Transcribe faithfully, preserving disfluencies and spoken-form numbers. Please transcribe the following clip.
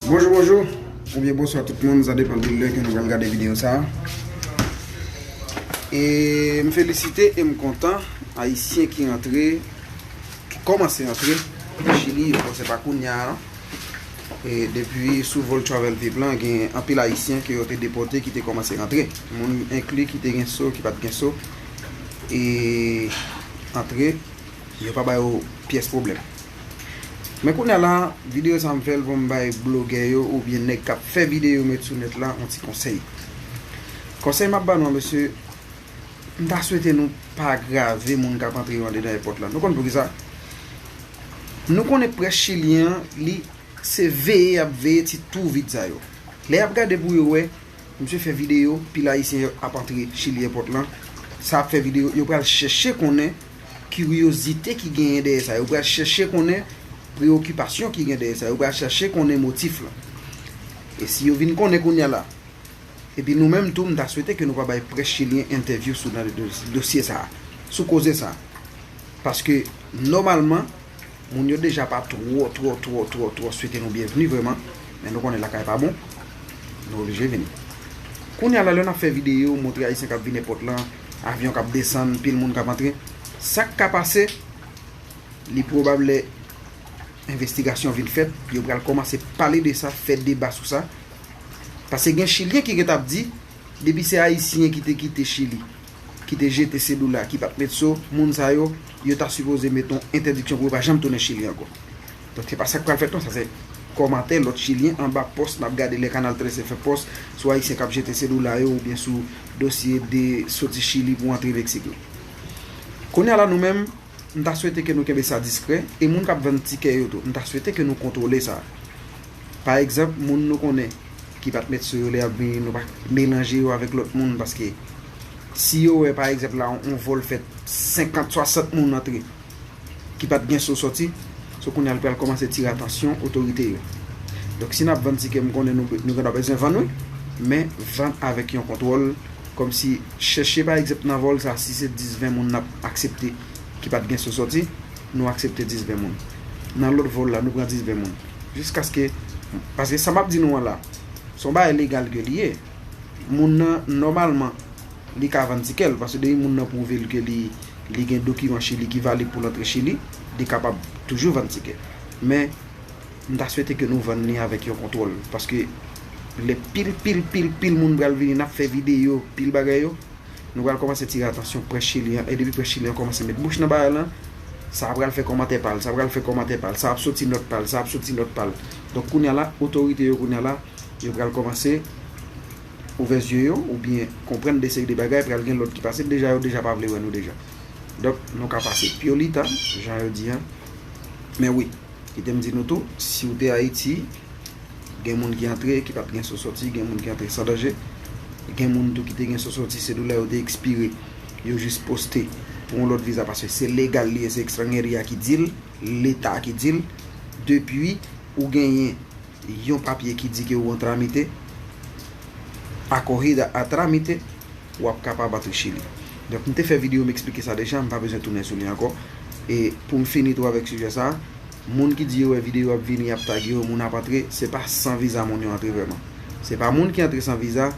Bonjou, bonjou, oubyen bonswa tout moun, sa depann de lè ke nou pral gade videyo sa a. E m felisite e m kontan Ayisyen ki rantre, ki kòmanse rantre Chili, yo panse pa kounye a, non. E depi sou vòl Travel Vape lan, gen anpil Ayisyen ke yo te depòte ki te kòmanse rantre. Moun enkli ki te gen so, ki pa t gen so, e antre, yo pa ba yo pyès pwoblèm. Men kounye a la, videyo sa a m fè l pou m bay blogè yo oubyen nèg k ap fè videyo met sou nèt la yon ti konsèy. Konsèy m ap ba nou an, mesye, m ta swete nou pa grave moun k ap antre yo andedan èpòt la. Nou konn poukisa? Nou konnen près chilyen an, li se veye y ap veye ti twou vid sa yo. Lè y ap gade pou yo wè, misye fè videyo, pil Ayisyen ap antre Chili èpòt lan. Sa ap fè videyo, yo pral chèche konnen kiryozite ki genyen dèyè sa. Yo pral chèche konnen preyokipasyon ki gen dèyè sa. Yo pral chèche konnen motif lan. E si yo vin konnen kounye a la, epi nou menm tou, m ta swete ke nou pa bay près chilyen entèvyou sou nan dos- dosye sa a, sou koze sa a. Paske, nòmalman, moun yo deja pa twò, twò, twò, twò, twò swete nou byenvni vrèman, men nou konnen lakay pa bon, nou oblije vini. Kounye a la, lè n ap fè videyo, montre Ayisyen k ap vin èpòt lan, avyon k ap desann, pil moun k ap antre, sa k ka pase, li pwobab lè envestigasyon vin fèt, yo pral kòmanse pale de sa, fè deba sou sa. Paske gen Chilyen ki gentan ap di, depi se Ayisyen ki te kite Chili, ki te jete sedoula, ki pa t met so, moun sa yo, yo ta sipoze met yon entèdiksyon pou yo pa janm tounen Chili ankò. Donk, se pa sa k pral fèt non, sa se kòmantè lòt Chilyen anba pòs n ap gade lè Kanal trèz te fè pòs sou Ayisyen k ap jete sedoula yo oubyen sou dosye de soti Chili pou antre Meksik yo. Kounye a la, nou menm, m ta swete ke nou kenbe sa diskrè, e moun k ap vann tikè yo tou, m ta swete ke nou kontwole sa. Pa egzanp, moun nou konnen ki pa t met so yo lè y ap vini, nou pa melanje yo avèk lòt moun, paske si yo wè, pa egzanp, la, yon vòl fèt, senkant, swasant moun antre ki pa t gen so sòti, so kounye a l pral kòmanse tire atansyon otorite yo. Donk, si n ap vann tikè, m konnen nou, nou gen dwa bezwen vann, wi, men vann avèk yon kontwòl, kòmsi chèche, pa egzanp, nan vòl sa, si se dis, ven moun n ap aksepte ki pa t gen so sòti, nou aksepte dis, ven moun. Nan lòt vòl la, nou pran dis, ven moun. Jiskaske, paske sa m ap di nou an la, se yon bagay legal ke li ye. Moun nan, nòmalman, li ka vann tikè l, paske depi moun nan pwouve l ke li, li gen dokiman Chili ki valid pou l antre Chili, li kapab toujou vann tikè. Men, m ta swete ke nou vann li avèk yon kontwòl, paske lè pil, pil, pil, pil moun pral vini, n ap fè videyo, pil bagay yo, nou pral kòmanse tire atansyon près chilyen an, e depi près chilyen an kòmanse met bouch nan bagay lan, sa pral fè kòmantè pa l, sa pral fè kòmantè pa l, sa ap soti nòt pa l, sa ap soti nòt pa l. Donk, kounye a la, otorite yo, kounye a la, yo pral kòmanse ouvè zye yo, oubyen konprann de seri de bagay, pral gen lòd ki pase, deja yo deja pa vle wè nou deja. Donk, nou ka pase pyolita, jan yo di an. Men wi, kite m di nou tou, si w te Ayiti, gen moun ki antre, ki pa t gen so sòti, gen moun ki antre san danje, gen moun tou ki te gen so sòti, se doulè yo te ekspire, yo jis poste pou yon lòt viza, paske se legal li ye, se Extranjeria ki di l, Leta ki di l, depi ou genyen yon papye ki di ke ou an tramite, akorida a tramite, w ap kapab antre Chili. Donk, m te fè videyo, m eksplike sa deja, m pa bezwen tounen sou li ankò. E pou m fini tou avèk sijè sa a, moun ki di yo wè videyo ap vini, y ap tag yo, moun ap antre, se pa san viza moun yo antre vrèman. Se pa moun ki antre san viza,